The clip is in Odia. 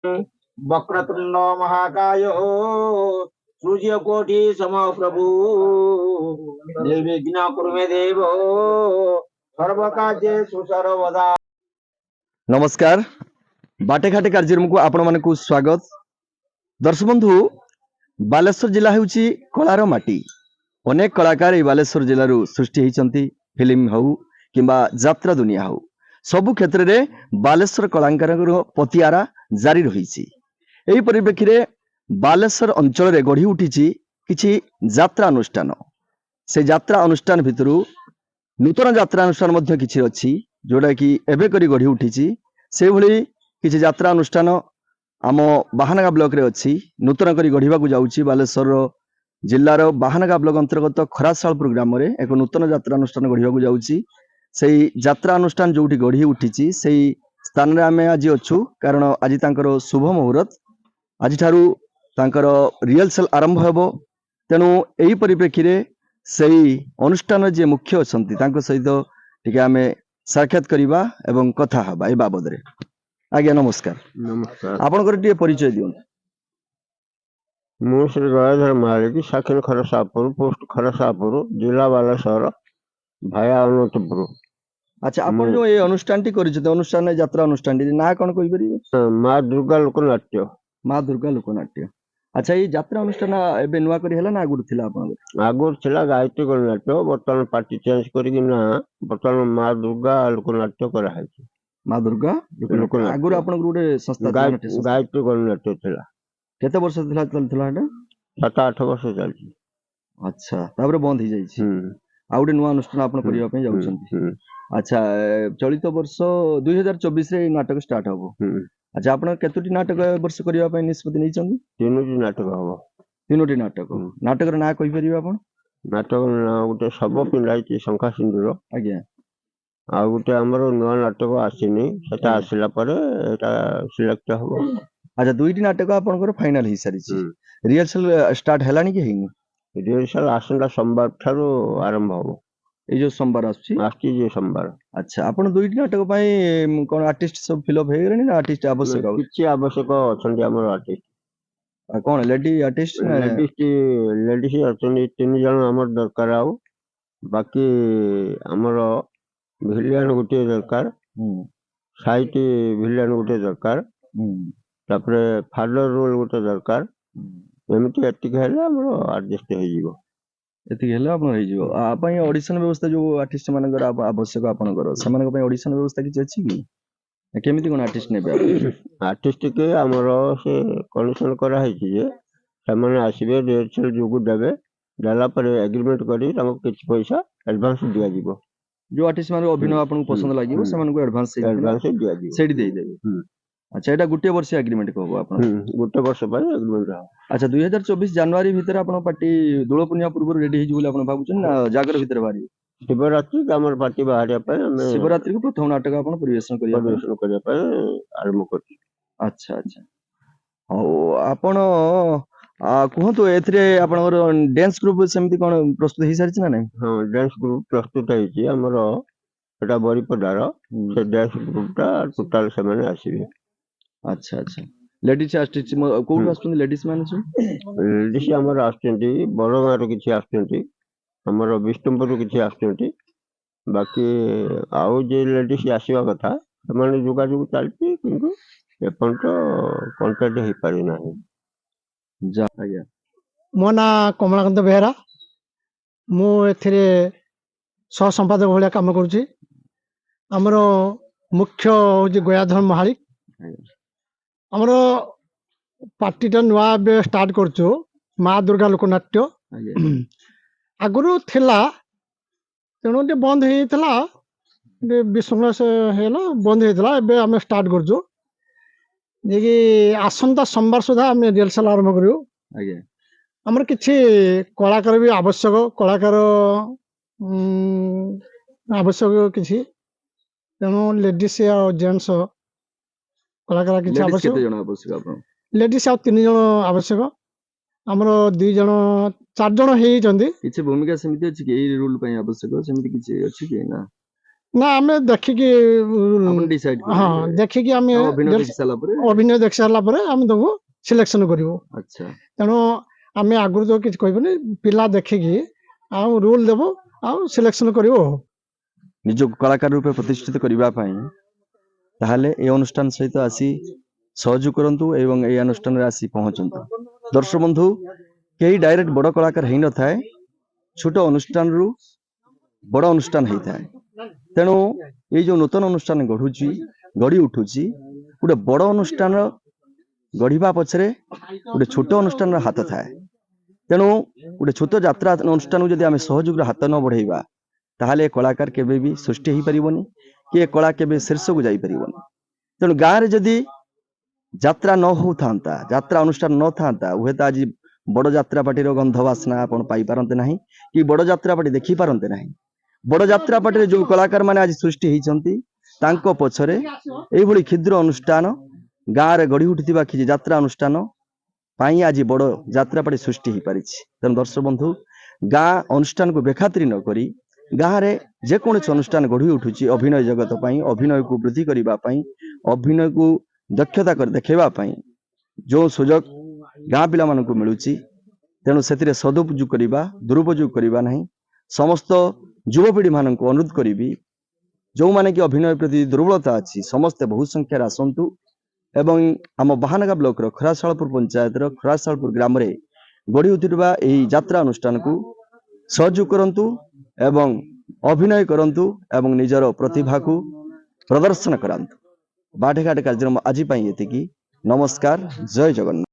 ବକ୍ରତୁଣ୍ଡ ମହାକାୟ, ସୂର୍ଯ୍ୟ କୋଟି ସମ ପ୍ରଭୁ, ନିର୍ବିଘ୍ନ କୁରୁମେ ଦେବ, ସର୍ବକାର୍ଯ୍ୟେଷୁ ସର୍ବଦା। ନମସ୍କାର, ବାଟେ ଘାଟେ କାର୍ଯ୍ୟକ୍ରମକୁ ଆପଣମାନଙ୍କୁ ସ୍ୱାଗତ। ଦର୍ଶକ ବନ୍ଧୁ, ବାଲେଶ୍ୱର ଜିଲ୍ଲା ହେଉଛି କଳାର ମାଟି। ଅନେକ କଳାକାର ଏଇ ବାଲେଶ୍ୱର ଜିଲ୍ଲାରୁ ସୃଷ୍ଟି ହେଇଛନ୍ତି। ଫିଲ୍ମ ହଉ କିମ୍ବା ଯାତ୍ରା ଦୁନିଆ ହଉ, ସବୁ କ୍ଷେତ୍ରରେ ବାଲେଶ୍ୱର କଳାକାରଙ୍କର ପତିଆରା ଜାରି ରହିଛି। ଏହି ପରିପ୍ରେକ୍ଷୀରେ ବାଲେଶ୍ୱର ଅଞ୍ଚଳରେ ଗଢ଼ି ଉଠିଛି କିଛି ଯାତ୍ରା ଅନୁଷ୍ଠାନ। ସେ ଯାତ୍ରା ଅନୁଷ୍ଠାନ ଭିତରୁ ନୂତନ ଯାତ୍ରା ଅନୁଷ୍ଠାନ ମଧ୍ୟ କିଛି ଅଛି, ଯୋଉଟାକି ଏବେ କରି ଗଢ଼ି ଉଠିଛି। ସେଇଭଳି କିଛି ଯାତ୍ରା ଅନୁଷ୍ଠାନ ଆମ ବାହାନଗା ବ୍ଲକରେ ଅଛି, ନୂତନ କରି ଗଢ଼ିବାକୁ ଯାଉଛି। ବାଲେଶ୍ୱରର ଜିଲ୍ଲାର ବାହାନଗା ବ୍ଲକ ଅନ୍ତର୍ଗତ ଖରାଶାଳପୁର ଗ୍ରାମରେ ଏକ ନୂତନ ଯାତ୍ରା ଅନୁଷ୍ଠାନ ଗଢ଼ିବାକୁ ଯାଉଛି। ସେଇ ଯାତ୍ରା ଅନୁଷ୍ଠାନ ଯୋଉଠି ଗଢ଼ି ଉଠିଛି, ସେଇ ସ୍ଥାନରେ ଆମେ ଆଜି ଅଛୁ, କାରଣ ଆଜି ତାଙ୍କର ଶୁଭ ମୁହୂର୍ତ୍ତ। ଆଜିଠାରୁ ତାଙ୍କର ରିହର୍ସାଲ ଆରମ୍ଭ ହେବ। ତେଣୁ ଏହି ପରିପ୍ରେକ୍ଷୀରେ ସେଇ ଅନୁଷ୍ଠାନର ଯିଏ ମୁଖ୍ୟ ଅଛନ୍ତି, ତାଙ୍କ ସହିତ ଟିକେ ଆମେ ସାକ୍ଷାତ କରିବା ଏବଂ କଥା ହେବା ଏ ବାବଦରେ। ଆଜ୍ଞା, ନମସ୍କାର। ନମସ୍କାର। ଆପଣଙ୍କର ଟିକେ ପରିଚୟ ଦିଅନ୍ତୁ। ମୁଁ ଶ୍ରୀ ଗୟାଧର ମହାଳିକ, ସାକ୍ଷୀନ ଖରସାପୁର, ପୋଷ୍ଟ ଖରସାପୁର, ଜିଲ୍ଲା ବାଲେଶ୍ୱର, ଭାୟା ଅନନ୍ତପୁର। ଆଚ୍ଛା, ଆପଣ ମୁଁ ଯୋଉ ଏଇ ଅନୁଷ୍ଠାନଟି କରିଛନ୍ତି, ଅନୁଷ୍ଠାନ, ଯାତ୍ରା ଅନୁଷ୍ଠାନଟି ନାଁ କଣ କହିପାରିବେ? ମା ଦୁର୍ଗା ଲୋକନାଟ୍ୟ। ମା ଦୁର୍ଗା ଲୋକନାଟ୍ୟ। ଆଚ୍ଛା, ଏଇ ଯାତ୍ରା ଅନୁଷ୍ଠାନ ଏବେ ନୂଆ କରି ହେଲା ନା ଆଗରୁ ଥିଲା ଆପଣଙ୍କର? ଆଗରୁ ଥିଲା ଗାୟତ୍ରୀ ଗଣନାଟ୍ୟ। ବର୍ତ୍ତମାନ ପାର୍ଟି ଚେଞ୍ଜ କରିକି ନା ବର୍ତ୍ତମାନ ମା ଦୁର୍ଗା ଲୋକନାଟ୍ୟ କରାହେଇଛି। ମା ଦୁର୍ଗା ଲୋକନାଟ୍ୟ। ଲୋକନାଟ୍ୟ। ଆଗରୁ ଆପଣଙ୍କର ଗୋଟେ ସଂସ୍ଥା ଥିଲା, ନାଟ୍ୟ ସଂସ୍ଥା। ଗାୟତ୍ରୀ ଗଣନାଟ୍ୟ ଥିଲା। କେତେ ବର୍ଷ ଥିଲା, ଚାଲିଥିଲା ଏଟା? 7-8 ବର୍ଷ ଚାଲିଛି। ଆଚ୍ଛା, ତାପରେ ବନ୍ଦ ହେଇଯାଇଛି। ହୁଁ। ଆଉ ଗୋଟେ ନୂଆ ଅନୁଷ୍ଠାନ ଆପଣ କରିବା ପାଇଁ ଯାଉଛନ୍ତି। ହୁଁ। ଆଚ୍ଛା, ଚଳିତ ବର୍ଷ 2024ରେ ଏଇ ନାଟକ ଷ୍ଟାର୍ଟ ହବ? ହୁଁ। ଆଚ୍ଛା, ଆପଣ କେତୋଟି ନାଟକ ଏ ବର୍ଷ କରିବା ପାଇଁ ନିଷ୍ପତ୍ତି ନେଇଛନ୍ତି? ତିନୋଟି ନାଟକ ହବ। ତିନୋଟି ନାଟକ। ହୁଁ। ନାଟକର ନାଁ କହିପାରିବେ ଆପଣ? ନାଟକ ନାଁ ଗୋଟେ ଶବ ପିନ୍ଧାଇଛି ଶଙ୍ଖା ସିନ୍ଦୁର। ଆଉ ଗୋଟେ ଆମର ନୂଆ ନାଟକ ଆସିନି, ସେଟା ଆସିଲା ପରେ ଏଟା ସିଲେକ୍ଟ ହବ। ଆଚ୍ଛା, ଦୁଇଟି ନାଟକ ଆପଣଙ୍କର ଫାଇନାଲ ହେଇସାରିଛି। ହୁଁ। ରିହର୍ସାଲ ଷ୍ଟାର୍ଟ ହେଲାଣି କି ହେଇନି? ରିହର୍ସାଲ ଆସନ୍ତା ସୋମବାର ଠାରୁ ଆରମ୍ଭ ହବ। ଏଇ ଯୋଉ ସୋମବାର ଆସୁଛି? ଆସୁଛି ଯେ ସୋମବାର। ଆଚ୍ଛା, ଆପଣ ଦୁଇଟି ନାଟକ ପାଇଁ କଣ ଆର୍ଟିଷ୍ଟ ସବୁ ଫିଲ୍ଅପ୍ ହେଇଗଲେଣି ନା ଆର୍ଟିଷ୍ଟ ଆବଶ୍ୟକ ଆଉ? କିଛି ଆବଶ୍ୟକ ଅଛନ୍ତି ଆମର ଆର୍ଟିଷ୍ଟ। ଆଉ କଣ ଲେଡି ଆର୍ଟିଷ୍ଟ? ଲେଡିଜ, ଲେଡିଜ ଅଛନ୍ତି ତିନି ଜଣ ଆମର ଦରକାର। ଆଉ ବାକି ଆମର ଭିଲିଆନ ଗୋଟିଏ ଦରକାର, ସାଇଟ୍ ଭିଲିଆନ ଗୋଟେ ଦରକାର, ତାପରେ ଫାଦର ରୋଲ ଗୋଟେ ଦରକାର। ଏମିତି ଏତିକି ହେଲେ ଆମର ଆଡଜଷ୍ଟ ହେଇଯିବ। ଏତିକି ହେଲେ ଆପଣ ହେଇଯିବ। ଆ ପାଇଁ ଅଡିସନ ବ୍ୟବସ୍ଥା, ଯୋଉ ଆର୍ଟିଷ୍ଟ ମାନଙ୍କର ଆବଶ୍ୟକ ଆପଣଙ୍କର, ସେମାନଙ୍କ ପାଇଁ ଅଡିସନ ବ୍ୟବସ୍ଥା କିଛି ଅଛି କି? ନା କେମିତି କଣ ଆର୍ଟିଷ୍ଟ ନେବେ ଆପଣ? ଆର୍ଟିଷ୍ଟ କି ଆମର ସେ କଣ୍ଡିସନ କରାହେଇଛି ଯେ ସେମାନେ ଆସିବେ, ରିହର୍ସାଲ ଯୋଗ ଦେବେ, ଦେଲା ପରେ ଏଗ୍ରିମେଣ୍ଟ କରି ତାଙ୍କୁ କିଛି ପଇସା ଆଡଭାନ୍ସ ଦିଆଯିବ। ଯୋଉ ଆର୍ଟିଷ୍ଟ ମାନଙ୍କ ଅଭିନୟ ଆପଣଙ୍କୁ ପସନ୍ଦ ଲାଗିବ, ସେମାନଙ୍କୁ ଆଡଭାନ୍ସ ଆଡଭାନ୍ସ ଦିଆଯିବ। ସେଇଠି ଦେଇଦେବେ। ହୁଁ। ଆଚ୍ଛା, ଏଇଟା ଗୋଟିଏ ବର୍ଷ ଏଗ୍ରିମେଣ୍ଟ ହବ ଆପଣ? ହୁଁ, ଗୋଟେ ବର୍ଷ ପାଇଁ ଏଗ୍ରିମେଣ୍ଟ ହବ। ଆଚ୍ଛା, 2024 ଜାନୁଆରୀ ଭିତରେ ଆପଣଙ୍କ ପାର୍ଟି ଦୋଳ ପୂର୍ଣ୍ଣିମା ପୂର୍ବରୁ ରେଡି ହେଇଯିବ ବୋଲି ଆପଣ ଭାବୁଛନ୍ତି ନା ଜାଗର ଭିତରେ ବାହାରିବେ? ଶିବରାତ୍ରି ଆମର ପାର୍ଟି ବାହାରିବା ପାଇଁ ଆମେ ଶିବରାତ୍ରିକୁ ପ୍ରଥମ ନାଟକ ଆପଣ ପରିବେଷଣ କରିବା ପାଇଁ ପରିବେଷଣ କରିବା ପାଇଁ ଆରମ୍ଭ କରୁଛୁ। ଆଚ୍ଛା, ହଉ। ଆପଣ କୁହନ୍ତୁ, ଏଥିରେ ଆପଣଙ୍କର ଡ୍ୟାନ୍ସ ଗ୍ରୁପ ସେମିତି କଣ ପ୍ରସ୍ତୁତ ହେଇସାରିଛି ନା ନାଇଁ? ହଁ, ଡ୍ୟାନ୍ସ ଗ୍ରୁପ ପ୍ରସ୍ତୁତ ହେଇଛି ଆମର। ସେଟା ବରିପଦାର ସେ ଡ୍ୟାନ୍ସ ଗ୍ରୁପଟା ଟୋଟାଲ ସେମାନେ ଆସିବେ। ଆଚ୍ଛା, ଲେଡିଜ ଆର୍ଟିଷ୍ଟ କୋଉଠୁ ଆସୁଛନ୍ତି ଲେଡିଜ ମାନେ ସବୁ? ଲେଡିଜ ଆମର ଆସୁଛନ୍ତି, ବଡ଼ଗାଁରୁ କିଛି ଆସୁଛନ୍ତି, ଆମର ବିଷ୍ଣୁପୁରରୁ କିଛି ଆସୁଛନ୍ତି। ବାକି ଆଉ ଯେ ଲେଡିଜ ଆସିବା କଥା, ସେମାନେ ଯୋଗାଯୋଗ ଚାଲିଛି, କିନ୍ତୁ ଏପର୍ଯ୍ୟନ୍ତ କଣ୍ଟାକ୍ଟ ହେଇପାରିନାହିଁ। ଯା, ଆଜ୍ଞା। ମୋ ନାଁ କମଳାକାନ୍ତ ବେହେରା। ମୁଁ ଏଥିରେ ସହ ସମ୍ପାଦକ ଭଳିଆ କାମ କରୁଛି। ଆମର ମୁଖ୍ୟ ହେଉଛି ଗୟାଧର ମହାଳିକ। ଆମର ପାର୍ଟିଟା ନୂଆ ଏବେ ଷ୍ଟାର୍ଟ କରୁଛୁ, ମା ଦୁର୍ଗା ଲୋକନାଟ୍ୟ। ଆଗରୁ ଥିଲା, ତେଣୁ ଟିକେ ବନ୍ଦ ହେଇଯାଇଥିଲା, ଟିକେ ବିଶୃଙ୍ଖଳା ହେଇଗଲା, ବନ୍ଦ ହେଇଥିଲା। ଏବେ ଆମେ ଷ୍ଟାର୍ଟ କରୁଛୁ ଯିଏକି ଆସନ୍ତା ସୋମବାର ସୁଦ୍ଧା ଆମେ ରିହର୍ସାଲ ଆରମ୍ଭ କରିବୁ। ଆମର କିଛି କଳାକାର ବି ଆବଶ୍ୟକ, କଳାକାର ଆବଶ୍ୟକ କିଛି। ତେଣୁ ଲେଡିସ୍ ଆଉ ଜେଣ୍ଟସ କଳାକାର କିଛି ଲେଡିଜ ଆବଶ୍ୟକ। କେତେ ଜଣ ଆବଶ୍ୟକ ଆପଣ? ଲେଡିସ୍ ଆଉ ତିନି ଜଣ ଆବଶ୍ୟକ। ଆମର ଦୁଇ ଜଣ, ଚାରି ଜଣ ହେଇଯାଇଛନ୍ତି। କିଛି ଭୂମିକା ସେମିତି ଅଛି କି, ଏଇ ରୋଲ ପାଇଁ ଆବଶ୍ୟକ, ସେମିତି କିଛି ଅଛି କି ନା? ନା, ଆମେ ଦେଖିକି ଆପଣ ଡିସାଇଡ୍ ହଁ, ଦେଖିକି ଆମେ ଅଭିନୟ ଦେଖି ସାରିଲା ପରେ। ଅଭିନୟ ଦେଖି ସାରିଲା ପରେ ଆମେ ତାକୁ ସିଲେକ୍ସନ କରିବୁ। ତେଣୁ ଆମେ ଆଗରୁ ତ କିଛି କହିବୁନି, ପିଲା ଦେଖିକି ଆଉ ରୁଲ ଦେବୁ ଆଉ ସିଲେକ୍ସନ କରିବୁ ଆଉ। ନିଜକୁ କଳାକାର ରୂପେ ପ୍ରତିଷ୍ଠିତ କରିବା ପାଇଁ ତାହେଲେ ଏ ଅନୁଷ୍ଠାନ ସହିତ ଆସି ସହଯୋଗ କରନ୍ତୁ ଏବଂ ଏଇ ଅନୁଷ୍ଠାନରେ ଆସି ପହଞ୍ଚନ୍ତୁ। ଦର୍ଶକ ବନ୍ଧୁ, କେହି ଡାଇରେକ୍ଟ ବଡ଼ କଳାକାର ହେଇନଥାଏ, ଛୋଟ ଅନୁଷ୍ଠାନରୁ ବଡ଼ ଅନୁଷ୍ଠାନ ହେଇଥାଏ। ତେଣୁ ଏଇ ଯୋଉ ନୂତନ ଅନୁଷ୍ଠାନ ଗଢୁଛି, ଗଢି ଉଠୁଛି, ଗୋଟେ ବଡ଼ ଅନୁଷ୍ଠାନ ଗଢିବା ପଛରେ ଗୋଟେ ଛୋଟ ଅନୁଷ୍ଠାନର ହାତ ଥାଏ। ତେଣୁ ଗୋଟେ ଛୋଟ ଯାତ୍ରା ଅନୁଷ୍ଠାନକୁ ଯଦି ଆମେ ସହଯୋଗର ହାତ ନ ବଢେଇବା, ତାହେଲେ ଏ କଳାକାର କେବେ ବି ସୃଷ୍ଟି ହେଇପାରିବନି କି ଏ କଳା କେବେ ଶୀର୍ଷକୁ ଯାଇପାରିବନି। ତେଣୁ ଗାଁରେ ଯଦି ଯାତ୍ରା ନ ହଉଥାନ୍ତା, ଯାତ୍ରା ଅନୁଷ୍ଠାନ ନଥାନ୍ତା, ହୁଏତ ଆଜି ବଡ଼ ଯାତ୍ରା ପାର୍ଟିର ଗନ୍ଧ ବାସ୍ନା ଆପଣ ପାଇପାରନ୍ତେ ନାହିଁ କି ବଡ଼ ଯାତ୍ରା ପାର୍ଟି ଦେଖିପାରନ୍ତେ ନାହିଁ। ବଡ଼ ଯାତ୍ରା ପାର୍ଟିରେ ଯୋଉ କଳାକାର ମାନେ ଆଜି ସୃଷ୍ଟି ହେଇଛନ୍ତି, ତାଙ୍କ ପଛରେ ଏଇଭଳି କ୍ଷୁଦ୍ର ଅନୁଷ୍ଠାନ, ଗାଁରେ ଗଢି ଉଠିଥିବା କିଛି ଯାତ୍ରା ଅନୁଷ୍ଠାନ ପାଇଁ ଆଜି ବଡ଼ ଯାତ୍ରା ପାର୍ଟି ସୃଷ୍ଟି ହେଇପାରିଛି। ତେଣୁ ଦର୍ଶକ ବନ୍ଧୁ, ଗାଁ ଅନୁଷ୍ଠାନକୁ ବେଖାତିରି ନ କରି ଗାଁରେ ଯେକୌଣସି ଅନୁଷ୍ଠାନ ଗଢି ଉଠୁଛି ଅଭିନୟ ଜଗତ ପାଇଁ, ଅଭିନୟକୁ ବୃଦ୍ଧି କରିବା ପାଇଁ, ଅଭିନୟକୁ ଦକ୍ଷତା କରି ଦେଖେଇବା ପାଇଁ ଯେଉଁ ସୁଯୋଗ ଗାଁ ପିଲାମାନଙ୍କୁ ମିଳୁଛି, ତେଣୁ ସେଥିରେ ସଦୁପଯୋଗ କରିବା, ଦୁରୁପଯୋଗ କରିବା ନାହିଁ। ସମସ୍ତ ଯୁବପିଢ଼ି ମାନଙ୍କୁ ଅନୁରୋଧ କରିବି, ଯେଉଁମାନେ କି ଅଭିନୟ ପ୍ରତି ଦୁର୍ବଳତା ଅଛି, ସମସ୍ତେ ବହୁ ସଂଖ୍ୟାରେ ଆସନ୍ତୁ ଏବଂ ଆମ ବାହାନଗା ବ୍ଲକର ଖରାଶାଳପୁର ପଞ୍ଚାୟତର ଖରାଶାଳପୁର ଗ୍ରାମରେ ଗଢ଼ି ଉଠୁଥିବା ଏହି ଯାତ୍ରା ଅନୁଷ୍ଠାନକୁ ସହଯୋଗ କରନ୍ତୁ ଏବଂ ଅଭିନୟ କରନ୍ତୁ ଏବଂ ନିଜର ପ୍ରତିଭାକୁ ପ୍ରଦର୍ଶନ କରାନ୍ତୁ। ବାଟଘାଟ କାର୍ଯ୍ୟକ୍ରମ ଆଜି ପାଇଁ ଏତିକି। ନମସ୍କାର, ଜୟ ଜଗନ୍ନାଥ।